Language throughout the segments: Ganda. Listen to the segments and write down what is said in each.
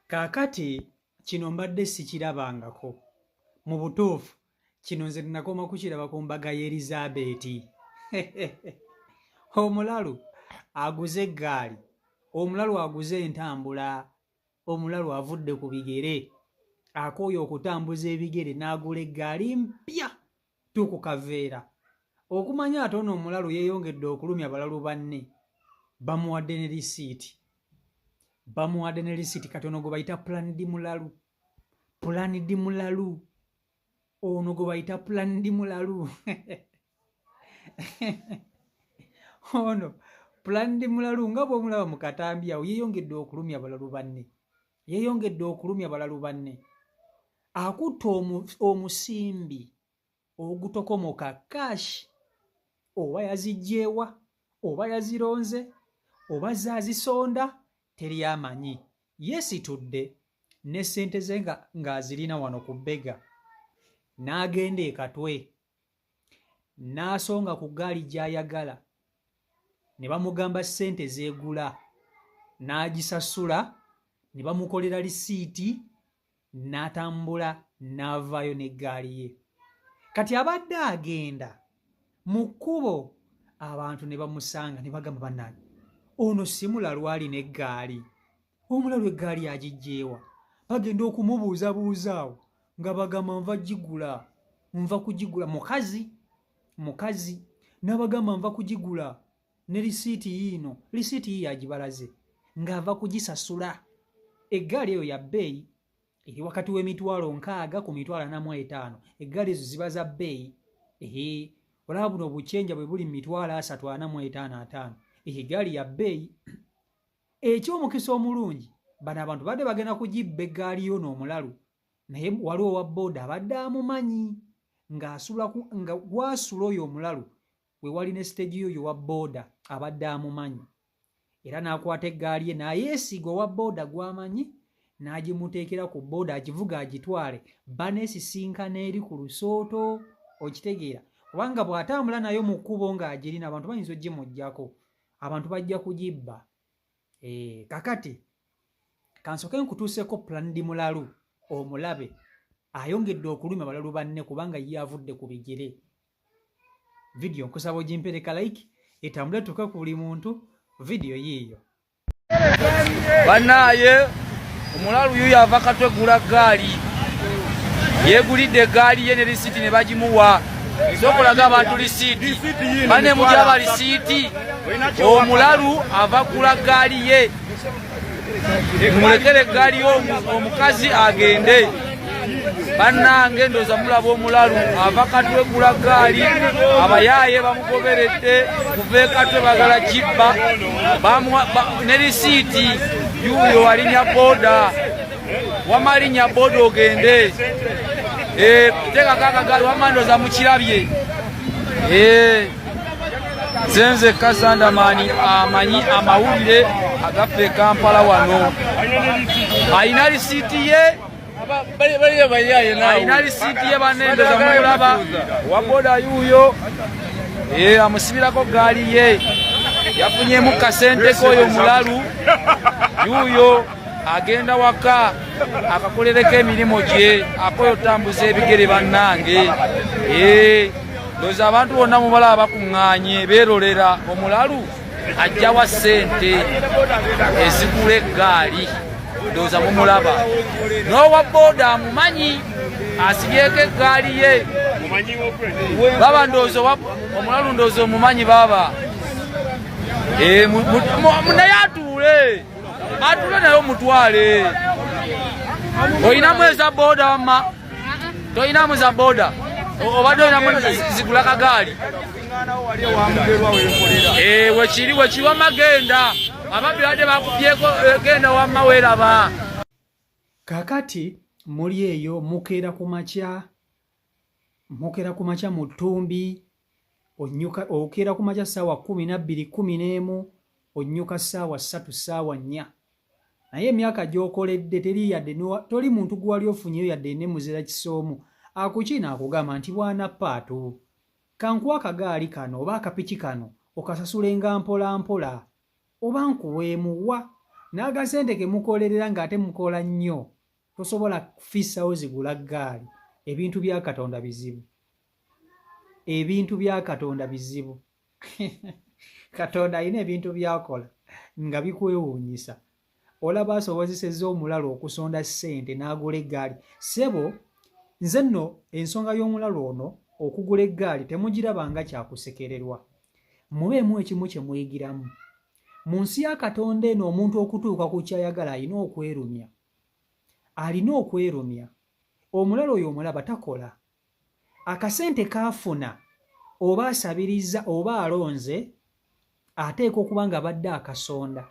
Kaakati kino mbadde sikirabangako. Mu butuufu kino nze nakoma kukiraba ku mbaga y'Elizaabeeti. Omulalu aguze eggaali, omulalu aguze entambula, omulalu avudde ku bigere, akooye okutambuza ebigere n'agula eggaali mpya tu ku kaveera. Okumanya ate ono omulalu yeeyongedde okulumya balalu banne, bamuwadde ne lisiiti. Bamuwadde ne lisiiti. Kati ono gwe bayita planned mulalu, planned mulalu, ono gwe bayita planned mulalu. Ono planned mulalu nga bw'omulaba mu katambi awo, yeeyongedde okulumya balalu banne, yeeyongedde okulumya balalu banne. Akutte omusimbi ogutokomoka cash, oba yaziggyeewa, oba yazironze, oba zaazisonda, teri amanyi. Yeesitudde ne ssente ze ng'azirina wano ku bbega, n'agenda e Katwe, n'asonga ku ggaali gy'ayagala, ne bamugamba ssente zeegula, n'agisasula, ne bamukolera lisiiti, n'atambula n'avaayo n'eggaali ye. Kati abadde agenda mu kkubo, abantu ne bamusanga ne bagamba, bannange, ono si mulalu alina eggaali, omulalu eggaali agiggyeewa? Bagenda okumubuuzabuuza awo nga bagamba nva gigula, nva kugigula. Mukazi, mukazi n'abagamba nva kugigula ne lisiiti yiino, lisiiti yiiyo agibalaze ng'ava kugisasula. Eggaali eyo ya bbeeyi, eri wakati w'emitwalo 60 ku mitwalo 45. Eggaali ezo ziba za bbeeyi. Ehe, olaba buno obuchenja bwe buli mu mitwalo 30, 45, 50. Eyo eggaali ya bbeeyi. Eky'omukisa omulungi, bano abantu badde bagenda kugibba eggaali y'ono omulalu, naye waliwo owa booda abadde amumanyi ng'asula nga gwasula oyo omulalu, we wali ne siteegi y'oyo owa booda abadde amumanyi, era n'akwata eggaali ye n'ayeesiga owa booda gw'amanyi, n'agimuteekera ku booda agivuga agitwale, baneesisinkana eri ku lusooto. Okitegeera? Kubanga bw'atambula nayo mu kkubo ng'agirina, abantu bayinza ogimuggyako, abantu bajja kugibba. Kakati kansooke nkutuuseeko planned mulalu omulabe ayongedde okulumya balalu banne kubanga ye avudde ku bigere. Vidiyo nkusaba ogimpereka like etambule tuuke ku buli muntu. Vidiyo yiiyo. Bannaaye, omulalu yuyo ava Katwe gula ggaali, yeegulidde eggaali ye ne lisiiti ne bagimuwa. Sokolaga abantu lisiiti, bane mujaba lisiiti. Omulalu ava gula ggaali ye, mulekere eggaali omukazi agende. Bannange, ndooza mulaba omulalu ava Katwe gula ggaali, abayaaye bamugoberedde kuva e Katwe, bagala kibba ne lisiiti. Yuyo alinya boda, wamalinya boda ogende, teekako akagaali. Wamma ndooza mukirabye. Nzenze Kasandamani amanyi amawulire agaffe e Kampala wano. Alina lisiiti ye, alina lisiiti ye. Banendoza mulaba wa boda yuuyo amusibirako gaali ye, yafunyemu kasente koyo omulalu yuuyo agenda waka akakolereko emirimu gye, akoyo otambuza ebigere. Bannange, ndowooza abantu bonna mubalaba bakuŋŋaanye beerolera omulalu ajjawa ssente ezigula eggaali. Ndowooza mumulaba n'owa booda amumanyi, asibyeko eggaali ye. Baba, ndowooza omulalu ndowooza omumanyi baba, naye atuule, atuule naye omutwale. Olinamu eza booda? Wamma tolinamu za booda? Obadde olinamu zigula kagaali? Wekiri, wekiri. Wamma genda, ababbi badde bakubyeko, genda wamma weeraba. Kaakati muli eyo mukeera ku makya, mukeera ku makya mu ttumbi, onyuka okeera ku makya ssaawa 12, 11, onnyuka ssaawa 3, ssaawa 4, naye emyaka gy'okoledde teri yadde toli muntu gwali ofunyeyo yadde ne muzira kisoomu akukiina akugamba nti bwana paatu, kankuwa akagaali kano oba akapiki kano okasasulenga mpola mpola, oba nkuweemuwa. N'akasente ke mukolerera ng'ate mukola nnyo, tosobola kufissawo zigula ggaali. Ebintu bya Katonda bizibu, ebintu bya Katonda bizibu. Katonda alina ebintu by'akola nga bikwewuunyisa. Olaba asobozesezza omulalu okusonda ssente n'agula eggaali. Ssebo, nze nno ensonga y'omulalu ono okugula eggaali temugiraba nga kyakusekererwa. Mubeemu ekimu kye muyigiramu. Mu nsi ya Katonda eno omuntu okutuuka ku ky'ayagala alina okwerumya. Alina okwerumya. Omulalu oyo omulaba takola. Akasente k'afuna oba asabiriza oba alonze ateekwa okuba nga abadde akasonda.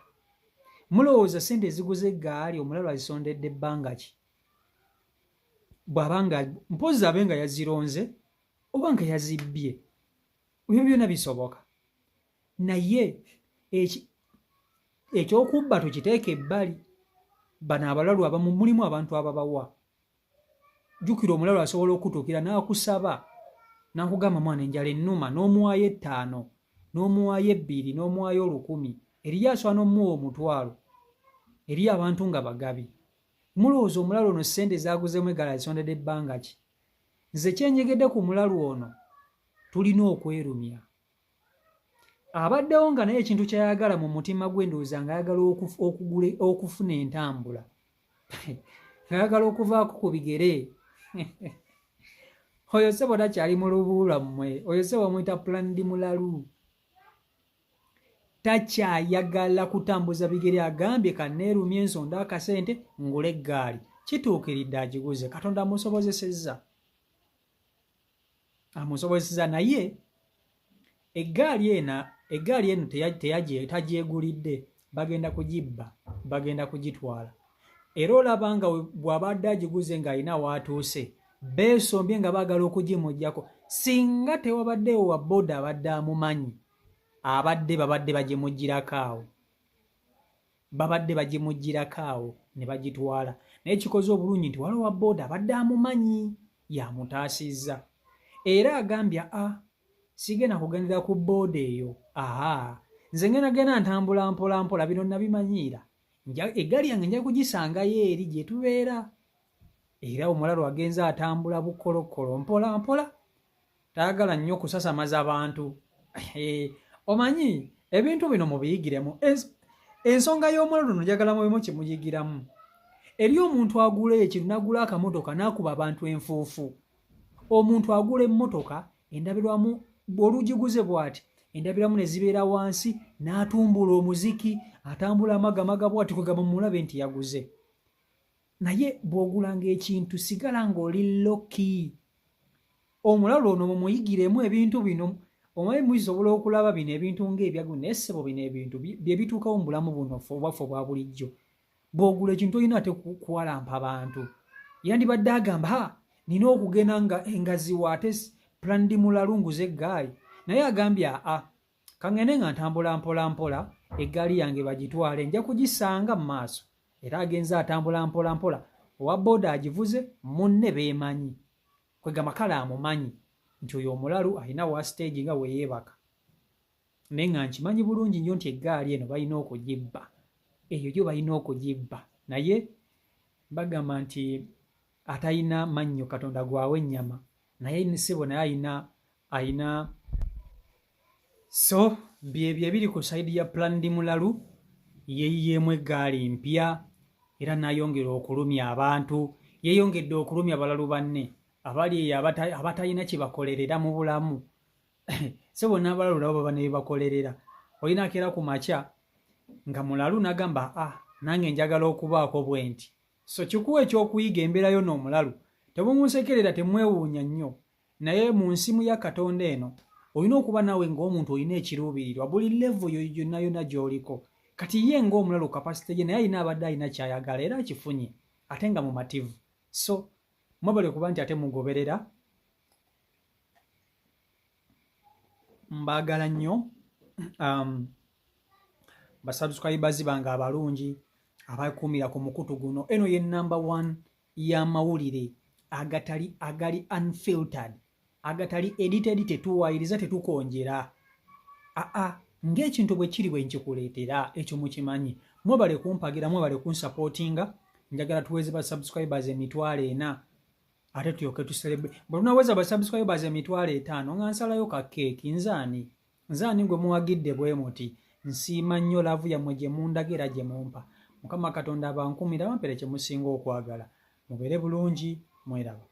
Mulowooza ssente eziguza eggaali omulalu azisondedde bbanga ki? Bw'aba nga mpozzi abe nga yazironze oba nga yazibbye. Ebyo byonna bisoboka. Naye eky'okubba tukiteeke ebbali. Bano abalalu abamu mulimu abantu ababawa. Jjukira omulalu asobola okutuukira n'akusaba n'akugamba mwana enjala ennuma, n'omuwaayo 5, n'omuwaayo 2, n'omuwaayo 1000, eriyo asobola n'omuwa 10,000. Eriyo abantu nga bagabi. Mulowooza omulalu ono ssente z'aguzemu eggaali azisondedde ebbanga ki? Nze kye njegedde ku mulalu ono, tulina okwerumya. Abaddewo nga naye ekintu ky'ayagala mu mutima gwe ndowooza ng'ayagala okufuna entambula. Ng'ayagala okuvaako ku bigere. Oyo ssebo takyali mu lubu lwammwe, oyo ssebo bamuyita planned mulalu. Takyayagala kutambuza bigere, agambye kanneerumye nsonde akasente ngule eggaali. Kituukiridde agiguze, Katonda amusobozesezza. Amusobozesezza naye eggaali eno tagyegulidde, bagenda kugibba, bagenda kugitwala. Era olaba nga bw'abadde agiguze ng'alina w'atuuse, beesombye nga baagala okugimuggyako. Singa tewabaddewo wa booda abadde amumanyi, abadde babadde bagimuggyirako awo. Babadde bagimuggyirako awo ne bagitwala. Naye kikoze obulungi nti waliwo wa booda abadde amumanyi, y'amutaasizza. Era agambye sigenda kugendera ku booda eyo. Aha, nze ngenda ntambula mpola mpola, bino nabimanyiira. Eggaali yange nja kugisangayo eri gye tubeera. Era omulalu agenze atambula bukolokolo mpola mpola, tayagala nnyo kusasamaza bantu. Omanyi ebintu bino mubiyigiremu. Ensonga y'omulalu no njagala mubimu kye muyigiramu. Eri omuntu agula ekintu n'agula akamotoka n'akuba abantu enfuufu. Omuntu agula emmotoka endabirwamu bw'olugiguze bw'ati, endabirwamu ne zibeera wansi n'atumbula omuziki, atambula amagamaga bw'ati kwegamba mulabe nti yaguze. Naye bw'ogulanga ekintu sigala ng'oli low-key. Omulalu ono mumuyigiremu ebintu bino, omanyi musobola okulaba bino ebintu ng'ebyagu, naye ssebo bino ebintu bye bituukawo mu bulamu buno obwaffe obwa bulijjo. Bw'ogula ekintu olina ate kuwalampa bantu. Yandibadde agamba, ha, nina okugenda nga engaziwa ate planned mulalu nguze eggaali. Naye agambye aa, kangende nga ntambula mpola mpola, eggaali yange bagitwale, nja kugisanga mu maaso. Era agenze atambula mpola mpola, owa booda agivuze, munne beemanyi. Kwegamba kale amumanyi nti oyo omulalu alina wa stage nga we yeebaka. Naye nga nkimanyi bulungi nnyo nti eggaali eno balina okugibba. Eyo yo balina okugibba. Naye bagamba nti atalina mannyo Katonda gwawa ennyama. Naye ssebo naye alina so byebyo ebiri ku side ya planned mulalu, yeeyiyeemu eggaali mpya era n'ayongera okulumya abantu, yeeyongedde okulumya balalu banne abali eyo abatalina kye bakolerera mu bulamu. Ssebo n'abalalu nabo baba ne bye bakolerera. Olina akeera ku makya nga mulalu n'agamba, nange njagala okubaako bwe nti. So kikuwa ekyokuyiga embeera yo n'omulalu. Temumusekerera, temwewuunya nnyo. Naye mu nsimu ya Katonda eno olina okuba naawe ng'omuntu olina ekiruubirirwa buli level yo yonna yonna gy'oliko. Kati ye ng'omulalu capacity ye naye alina abadde alina ky'ayagala era akifunye ate nga mumativu. So mwebale kuba nti ate mugoberera. Mbaagala nnyo. Basubscribers bange abalungi abakuumira ku mukutu guno. Eno ye number 1 y'amawulire agatali agali unfiltered, agatali edited, tetuwayiriza, tetukonjera. Ng'ekintu bwe kiri bwe nkikuleetera, ekyo mukimanyi. Mwebale kumpagira, mwebale kunsupportinga. Njagala tuweze ba subscribers 40,000, ate tulyoke tucelebrate. Bwe tunaweza ba subscribers 500,000, nga nsalayo ka keeki. Nzaani, nzaani gwe muwagidde bwe muti? Nsiima nnyo love yammwe gye mundaga era gye mumpa. Mukama Katonda abankumira, bampere kye musinga okwagala. Mubeere bulungi, mweraba.